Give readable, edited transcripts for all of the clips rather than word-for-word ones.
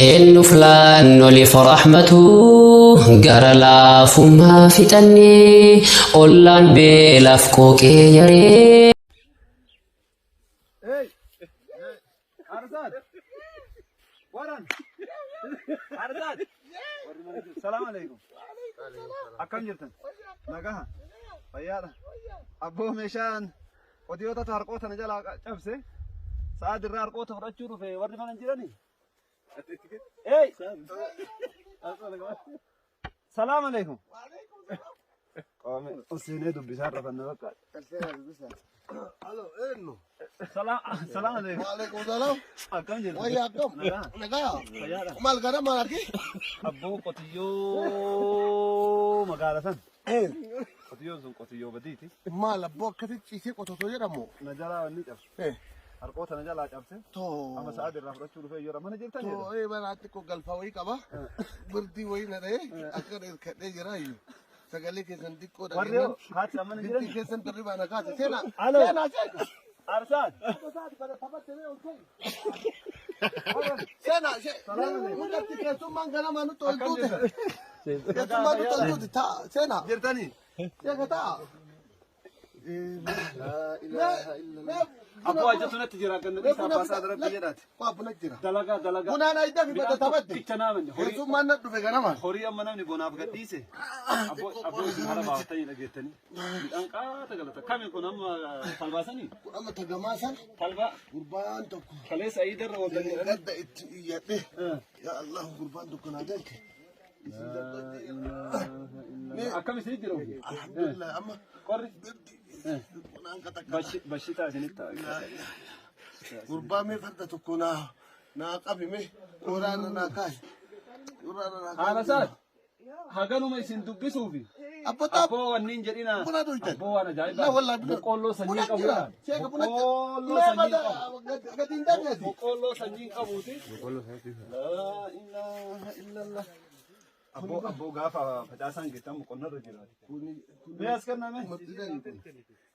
Eenyuuf laannoliif rahmatu gara laafummaa fixannee ollaan beelaaf qooqee yaree. Hey! Arsaad! Waran! Arsaad! Warri mana jiru. Salaam alaikum. Akkam jirtan? Nagaha? Fayyaadha? Abboo meeshaan qotiyootatu harqoota na jalaa cabse. Sa'a dirraa harqoota fudhachuu dhufe warri mana hin jiranii? Hey! Salaam alaikum. Qaame seenee dubbisaa rafanna bakka. Alo, eenyu? Salaam salaam alaikum. Waalaikum salaam. Akkam jirtu? Wayyaa akkam? Nagaa. Nagaa. Fayyaadha. Maal gara maal argi? Abboo qotiyyoo magaala san. Qotiyyoon sun qotiyyoo badiiti. Maal abboo akkasitti ciisee qototoo jedhamu? Na jalaa wanni cabse. Harqoota na jalaa cabse. Too. Amma sa'aa irraa fudhachuu dhufee yeroo mana jirtan Too jedha. ee mana xiqqoo galfa wayii qaba. Birdii wayii na dha'ee akka hirkadhee jira iyyuu. Sagalee keessan xiqqoo Warri hoo haati mana Birdii jiran. keessan dirribaa na kaase. Seenaa. Alo. Seenaa seenaa. Arsaad. Seenaa seenaa. Mucatti keessummaan ganama nutti ol tuute. Keessummaan nutti ol tuute. Taa seenaa. Jirtanii. Seeka taa. Abboo ajjatu natti jira ganna dhiisaa abbaa isaa darabbii jedhaati. Waa buna jira. Dalagaa dalagaa. Bunaan ayida fi bada taphate. Kicha naamanne horii Keessummaan na dhufe ganama. horii amma namni bonaaf gadhiise. Abboo abboo isin hara baafatanii dhageettanii. Midhaan qaata galata. Kami kun amma talbaasanii? Amma tagamaa san Talbaa gurbaan tokko kaleessa ayidarra waggan jedhanii. gadda itti iyyadhe. Yaa Allah gurbaan tokko naa galche. Akkam isin jira? Alhamdulillah amma Qorri birdi bunaan qaxaqqata. bashitaa isinitti ta'a. Gurbaa mee farda tokko naa naa qabi mee qoraarra naa kaa'i. Qoraarra naa kaa'i. Haala saat haganuma isin dubbisuufi. Abboota Abboo wanniin jedhina. Buna dhuytan. Abboo waan La ajaa'ibaa. wallahi buna. Boqqoolloo sanyii Buna qabu. jira. Sheeka buna jira. Boqqoolloo Mee sanyii bada qabu. gadi hin dandeeti. Boqqoolloo sanyii qabuuti. Laa ilaaha illallah. Abboo abboo gaafa facaasaan geettan boqonnarra jira. Mee as kenname. Mirti zarii kun.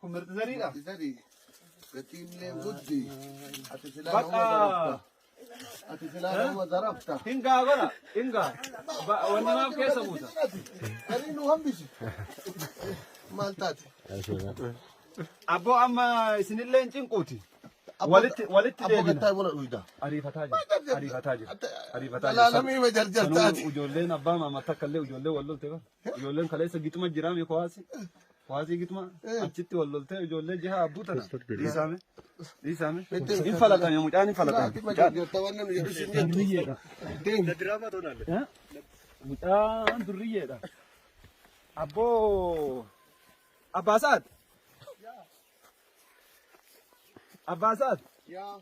Kun mirti zariidha. Mirti zarii. Gatiin guddi. Ati silaa Bakka. nama zarafta. Ati silaa nama zarafta. Hingaa godha. Hingaa. Wanni maaf keessa buusa. Garii nu hambisi. Maal taate? Abboo amma isinillee hin cinquuti. Walitti walitti Abboo deebina. gattaa buna dhuyda. Ariifataa jira. Ariifataa jira. Ariifataa jira. Alaalamii ma jarjartaati. Sanuu ijoolleen abbaa maama takka illee ijoollee wal lolte bara. Ijoolleen kaleessa gixuma jira mi kowaasi. Kowaasii gixuma achitti wal loltee ijoollee jiha abbuu tana. Dhiisaame. Dhiisaame. Hin falatame mucaan hin falatame. Ma jarjarta waan namni jedhu sin jettu. Durriyyeedha. Deemi. Mucaan durriyyeedha. Abboo Abbaa Saad. Abbaa Saad. Yaa.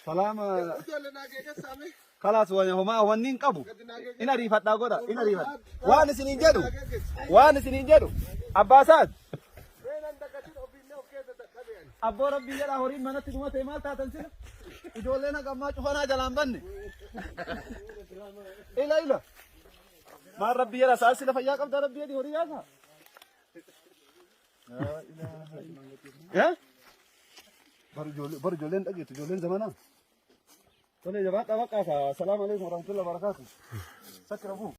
Salaama. Ijoollee naa geegessaame. Kalaas wani homaa wanni hin qabu. In ariifadhaa godha. In ariifadha. Waan isiniin jedhu. Waan isiniin jedhu. Abbaa Saad. Seenaan dagatin ofiillee of keessa dadhabe ani. Abboo rabbii jedhaa horiin manatti dhumatee maal taatan sila? Ijoolleen haqammaa cufanaa jalaan banne. Ila ila. Maal rabbii jedhaa sa'a sila fayyaa qabdaa rabbii jedhi horii yaasaa. Eh? Bar ijoolleen dhageettu ijoolleen zamanaa. Tole jabaadhaa baqqaa ka. Salaamu alaikum warahmatullahi wabarakatuh. Sakki rabuu.